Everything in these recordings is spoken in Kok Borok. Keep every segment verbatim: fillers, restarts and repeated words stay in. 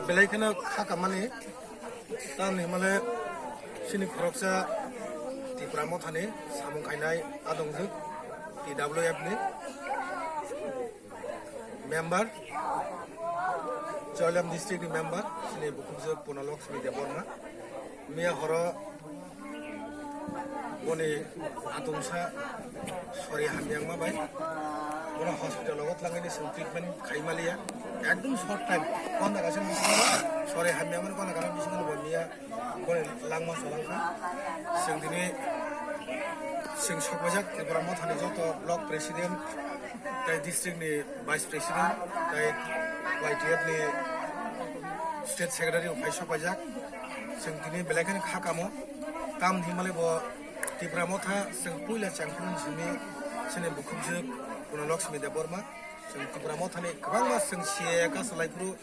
Belai kheno kha kamani, tamni hwnmale chini khoroksa Tipra Mothani samung khainai adongjwk T W F ni member, Choilam district ni member, chini bukhukjwk Punalokshmi Debbarma. Miya horo boni atungsa sori hamyangma bai bono hospital o twlangwi chwng treatment khai maliya. Ekdom short time, ghonta kaisa bisingo sori hamyangmani ghonta kaisa bisingo bo miya boni langma cholangkha. Chwng tini chwng sokbaijak Tripura Mothani joto block president tei district ni vice president tei Y T F ni state secretary rok phai sokbaijak. Chwng tini belai kheno kha kamo. Tamni hwnmale bo Tipra Motha chwng puila chengphuru simi chini bukhukjwk Punalokshmi Debbarma. Chwng Tipra Mothani kwbangma chwng C A A ka salai phuru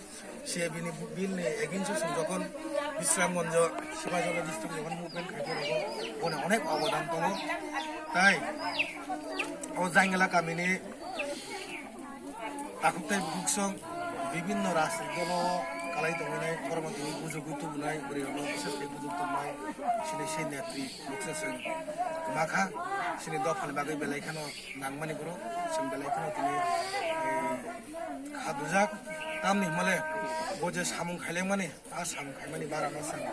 C A B ni bill ni against o chwng jokhon Bisramganj Sibajola district jokhon movement khai phuru boni onek obodan tongo. Tai o Jangela kamini takhuk tei bukhuk song bibinno rajnitik dolo kalai tongwinai, borokno tini bujogwi tubunai, bwrwi rokno bises khe bujok tubunai, sini se netri buksa chwng kwmakha, sini dophani bagwi belai kheno nangmani borok, chwng belai kheno tini, eh, kha dujak. Tamni hwnmale bo je samung khailengmani, a samung khaimani barano chwng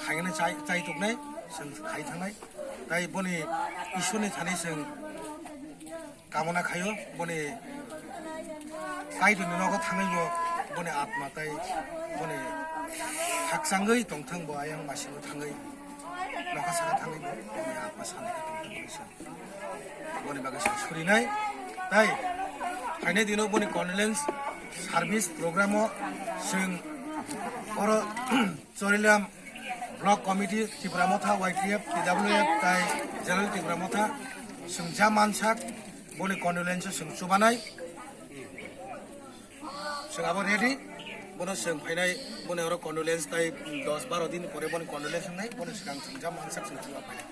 khainani chai, chai toknai, chwng khai thangnai. Tai boni Ishorni thani chwng kamona khaio, boni Kaitorni nogo thangwi bo boni atma tai boni khakchangwi tongthang, bo ayang masino thangwi nokha saka thangwi bo boni atma santi khe tongthang hwnwi se boni bagwi se surinai. Tai phainai dino boni condolence service program o chwng oro Chorilam Block Committee, Tipra Motha, Y T F, T W F, tai General Tipra Motha, chwng ja mansak, boni condolence chwng chubanai. Chwng abo ready, bono chwng phainai, boni oro condolence tai dos baro din pore boni condolence wngnai, boni swkang chwng ja mansak chwng chuba phainai.